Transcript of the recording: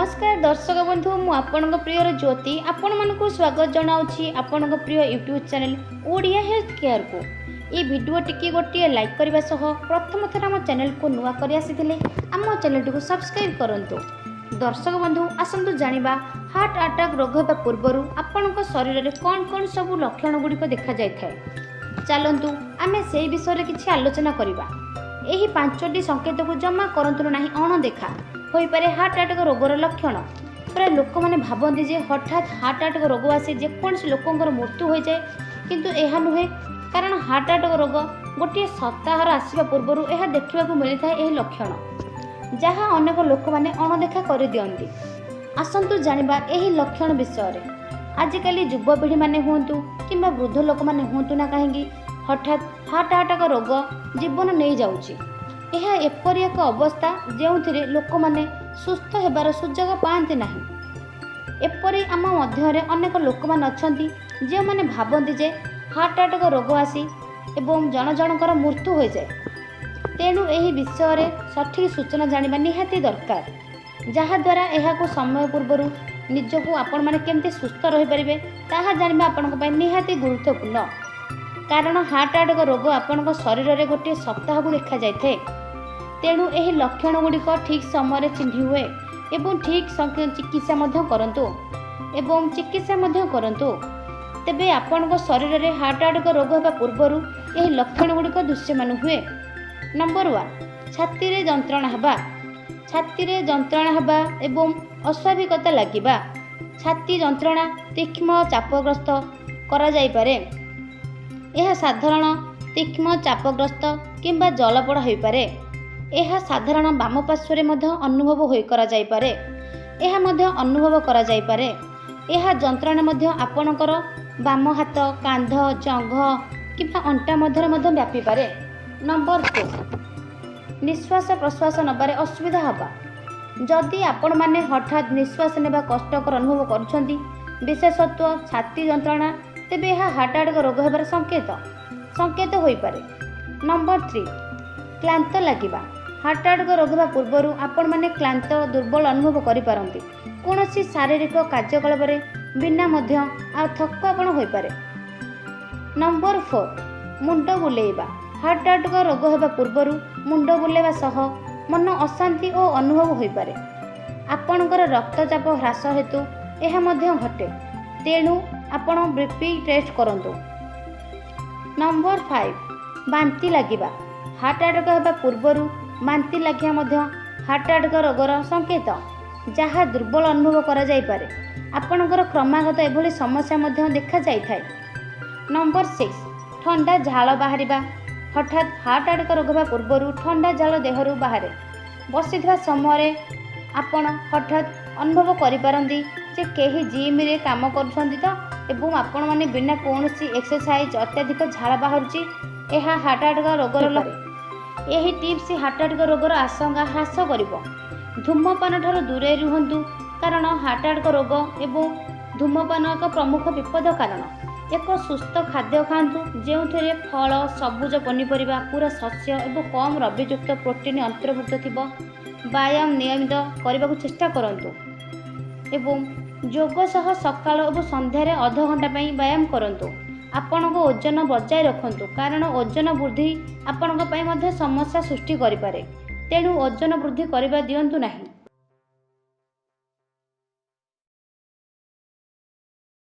ନମସ୍କାର ଦର୍ଶକ ବନ୍ଧୁ, ମୁଁ ଆପଣଙ୍କ ପ୍ରିୟର ଜ୍ୟୋତି ଆପଣମାନଙ୍କୁ ସ୍ୱାଗତ ଜଣାଉଛି ଆପଣଙ୍କ ପ୍ରିୟ ୟୁଟ୍ୟୁବ୍ ଚ୍ୟାନେଲ୍ ଓଡ଼ିଆ ହେଲ୍ଥ କେୟାରକୁ। ଏହି ଭିଡ଼ିଓଟିକି ଗୋଟିଏ ଲାଇକ୍ କରିବା ସହ ପ୍ରଥମ ଥର ଆମ ଚ୍ୟାନେଲକୁ ନୂଆ କରି ଆସିଥିଲେ ଆମ ଚ୍ୟାନେଲଟିକୁ ସବସ୍କ୍ରାଇବ୍ କରନ୍ତୁ। ଦର୍ଶକ ବନ୍ଧୁ, ଆସନ୍ତୁ ଜାଣିବା ହାର୍ଟ ଆଟାକ୍ ରୋଗ ହେବା ପୂର୍ବରୁ ଆପଣଙ୍କ ଶରୀରରେ କ'ଣ କ'ଣ ସବୁ ଲକ୍ଷଣ ଗୁଡ଼ିକ ଦେଖାଯାଇଥାଏ। ଚାଲନ୍ତୁ ଆମେ ସେଇ ବିଷୟରେ କିଛି ଆଲୋଚନା କରିବା। ଏହି 5ଟି ସଂକେତକୁ ଜମା କରନ୍ତୁ ନାହିଁ ଅଣଦେଖା, ହୋଇପାରେ ହାର୍ଟ ଆଟାକ୍ ରୋଗର ଲକ୍ଷଣ। ପ୍ରାୟ ଲୋକମାନେ ଭାବନ୍ତି ଯେ ହଠାତ୍ ହାର୍ଟ ଆଟାକ୍ ରୋଗ ଆସି ଯେକୌଣସି ଲୋକଙ୍କର ମୃତ୍ୟୁ ହୋଇଯାଏ, କିନ୍ତୁ ଏହା ନୁହେଁ। କାରଣ ହାର୍ଟ ଆଟାକ୍ ରୋଗ ଗୋଟିଏ ସପ୍ତାହର ଆସିବା ପୂର୍ବରୁ ଏହା ଦେଖିବାକୁ ମିଳିଥାଏ ଏହି ଲକ୍ଷଣ, ଯାହା ଅନେକ ଲୋକମାନେ ଅଣଦେଖା କରିଦିଅନ୍ତି। ଆସନ୍ତୁ ଜାଣିବା ଏହି ଲକ୍ଷଣ ବିଷୟରେ। ଆଜିକାଲି ଯୁବପିଢ଼ିମାନେ ହୁଅନ୍ତୁ କିମ୍ବା ବୃଦ୍ଧ ଲୋକମାନେ ହୁଅନ୍ତୁ ନା କାହିଁକି, ହଠାତ୍ ହାର୍ଟ ଆଟାକ୍ ରୋଗ ଜୀବନ ନେଇଯାଉଛି। ଏହା ଏପରି ଏକ ଅବସ୍ଥା ଯେଉଁଥିରେ ଲୋକମାନେ ସୁସ୍ଥ ହେବାର ସୁଯୋଗ ପାଆନ୍ତି ନାହିଁ। ଏପରି ଆମ ମଧ୍ୟରେ ଅନେକ ଲୋକମାନେ ଅଛନ୍ତି ଯେଉଁମାନେ ଭାବନ୍ତି ଯେ ହାର୍ଟ ଆଟାକ୍ ରୋଗ ଆସି ଏବଂ ଜଣ ଜଣଙ୍କର ମୃତ୍ୟୁ ହୋଇଯାଏ। ତେଣୁ ଏହି ବିଷୟରେ ସଠିକ୍ ସୂଚନା ଜାଣିବା ନିହାତି ଦରକାର, ଯାହାଦ୍ୱାରା ଏହାକୁ ସମୟ ପୂର୍ବରୁ ନିଜକୁ ଆପଣମାନେ କେମିତି ସୁସ୍ଥ ରହିପାରିବେ ତାହା ଜାଣିବା ଆପଣଙ୍କ ପାଇଁ ନିହାତି ଗୁରୁତ୍ୱପୂର୍ଣ୍ଣ। କାରଣ ହାର୍ଟ ଆଟାକ୍ ରୋଗ ଆପଣଙ୍କ ଶରୀରରେ ଗୋଟିଏ ସପ୍ତାହକୁ ଦେଖାଯାଇଥାଏ। ତେଣୁ ଏହି ଲକ୍ଷଣ ଗୁଡ଼ିକ ଠିକ୍ ସମୟରେ ଚିହ୍ନି ହୁଏ ଏବଂ ଠିକ୍ ଚିକିତ୍ସା ମଧ୍ୟ କରନ୍ତୁ ଏବଂ ଚିକିତ୍ସା ମଧ୍ୟ କରନ୍ତୁ। ତେବେ ଆପଣଙ୍କ ଶରୀରରେ ହାର୍ଟ ଆଟାକ୍ ରୋଗ ହେବା ପୂର୍ବରୁ ଏହି ଲକ୍ଷଣ ଗୁଡ଼ିକ ଦୃଶ୍ୟମାନ ହୁଏ। ନମ୍ବର 1, ଛାତିରେ ଯନ୍ତ୍ରଣା ହେବା। ଛାତିରେ ଯନ୍ତ୍ରଣା ହେବା ଏବଂ ଅସ୍ୱାଭାବିକତା ଲାଗିବା। ଛାତି ଯନ୍ତ୍ରଣା ତୀକ୍ଷ୍ଣ ଚାପଗ୍ରସ୍ତ କରାଯାଇପାରେ। ଏହା ସାଧାରଣ ତୀକ୍ଷ୍ଣ ଚାପଗ୍ରସ୍ତ କିମ୍ବା ଜଳପୋଡ଼ା ହୋଇପାରେ। ଏହା ସାଧାରଣ ବାମ ପାର୍ଶ୍ୱରେ ମଧ୍ୟ ଅନୁଭବ ହୋଇ କରାଯାଇପାରେ। ଏହା ମଧ୍ୟ ଅନୁଭବ କରାଯାଇପାରେ। ଏହା ଯନ୍ତ୍ରଣା ମଧ୍ୟ ଆପଣଙ୍କର ବାମ ହାତ, କାନ୍ଧ, ଜଙ୍ଘ କିମ୍ବା ଅଣ୍ଟା ମଧ୍ୟରେ ମଧ୍ୟ ବ୍ୟାପିପାରେ। ନମ୍ବର 2, ନିଶ୍ୱାସ ପ୍ରଶ୍ୱାସ ନେବାରେ ଅସୁବିଧା ହେବା। ଯଦି ଆପଣମାନେ ହଠାତ୍ ନିଶ୍ୱାସ ନେବା କଷ୍ଟକର ଅନୁଭବ କରୁଛନ୍ତି, ବିଶେଷତ୍ୱ ଛାତି ଯନ୍ତ୍ରଣା, ତେବେ ଏହା ହାର୍ଟ ଆଟାକ୍ ରୋଗ ହେବାର ସଂକେତ ହୋଇପାରେ। ନମ୍ବର 3, କ୍ଳାନ୍ତ ଲାଗିବା। ହାର୍ଟ ଆଟାକ୍ ରୋଗ ହେବା ପୂର୍ବରୁ ଆପଣମାନେ କ୍ଳାନ୍ତ, ଦୁର୍ବଳ ଅନୁଭବ କରିପାରନ୍ତି। କୌଣସି ଶାରୀରିକ କାର୍ଯ୍ୟକଳାପରେ ବିନା ମଧ୍ୟ ଆଉ ଥକାପଣ ହୋଇପାରେ। ନମ୍ବର 4, ମୁଣ୍ଡ ବୁଲେଇବା। ହାର୍ଟ ଆଟାକ୍ ରୋଗ ହେବା ପୂର୍ବରୁ ମୁଣ୍ଡ ବୁଲେଇବା ସହ ମନ ଅଶାନ୍ତି ଓ ଅନୁଭବ ହୋଇପାରେ। ଆପଣଙ୍କର ରକ୍ତଚାପ ହ୍ରାସ ହେତୁ ଏହା ମଧ୍ୟ ଘଟେ, ତେଣୁ ଆପଣ ବିପି ଟେଷ୍ଟ କରନ୍ତୁ। ନମ୍ବର 5, ବାନ୍ତି ଲାଗିବା। ହାର୍ଟ ଆଟାକ୍ ହେବା ପୂର୍ବରୁ ବାନ୍ତି ଲାଗିବା ମଧ୍ୟ ହାର୍ଟ ଆଟାକ୍ ରୋଗର ସଂକେତ, ଯାହା ଦୁର୍ବଳ ଅନୁଭବ କରାଯାଇପାରେ। ଆପଣଙ୍କର କ୍ରମାଗତ ଏଭଳି ସମସ୍ୟା ମଧ୍ୟ ଦେଖାଯାଇଥାଏ। ନମ୍ବର 6, ଥଣ୍ଡା ଝାଳ ବାହାରିବା। ହଠାତ୍ ହାର୍ଟ ଆଟାକ୍ ରୋଗ ହେବା ପୂର୍ବରୁ ଥଣ୍ଡା ଝାଳ ଦେହରୁ ବାହାରେ। ବସିଥିବା ସମୟରେ ଆପଣ ହଠାତ୍ ଅନୁଭବ କରିପାରନ୍ତି ଯେ କେହି ଜିମ୍ରେ କାମ କରୁଛନ୍ତି ତ ଏବଂ ଆପଣମାନେ ବିନା କୌଣସି ଏକ୍ସରସାଇଜ୍ ଅତ୍ୟଧିକ ଝାଳ ବାହାରୁଛି। ଏହା ହାର୍ଟ ଆଟାକ୍ ରୋଗର ଏହି ଟିପ୍ସ ହାର୍ଟ ଆଟାକ୍ ରୋଗର ଆଶଙ୍କା ହ୍ରାସ କରିବ। ଧୂମପାନ ଠାରୁ ଦୂରେଇ ରୁହନ୍ତୁ, କାରଣ ହାର୍ଟ ଆଟାକ୍ ରୋଗ ଏବଂ ଧୂମପାନ ଏକ ପ୍ରମୁଖ ବିପଦ କାରଣ। ଏକ ସୁସ୍ଥ ଖାଦ୍ୟ ଖାଆନ୍ତୁ ଯେଉଁଥିରେ ଫଳ, ସବୁଜ ପନିପରିବା, ପୁରା ଶସ୍ୟ ଏବଂ କମ୍ ରବିଯୁକ୍ତ ପ୍ରୋଟିନ୍ ଅନ୍ତର୍ଭୁକ୍ତ ଥିବ। ବ୍ୟାୟାମ ନିୟମିତ କରିବାକୁ ଚେଷ୍ଟା କରନ୍ତୁ ଏବଂ ଯୋଗ ସହ ସକାଳ ଏବଂ ସନ୍ଧ୍ୟାରେ ଅଧଘଣ୍ଟା ପାଇଁ ବ୍ୟାୟାମ କରନ୍ତୁ। ଆପଣଙ୍କ ଓଜନ ବଜାୟ ରଖନ୍ତୁ, କାରଣ ଓଜନ ବୃଦ୍ଧି ଆପଣଙ୍କ ପାଇଁ ମଧ୍ୟ ସମସ୍ୟା ସୃଷ୍ଟି କରିପାରେ। ତେଣୁ ଓଜନ ବୃଦ୍ଧି କରିବା ଦିଅନ୍ତୁ ନାହିଁ।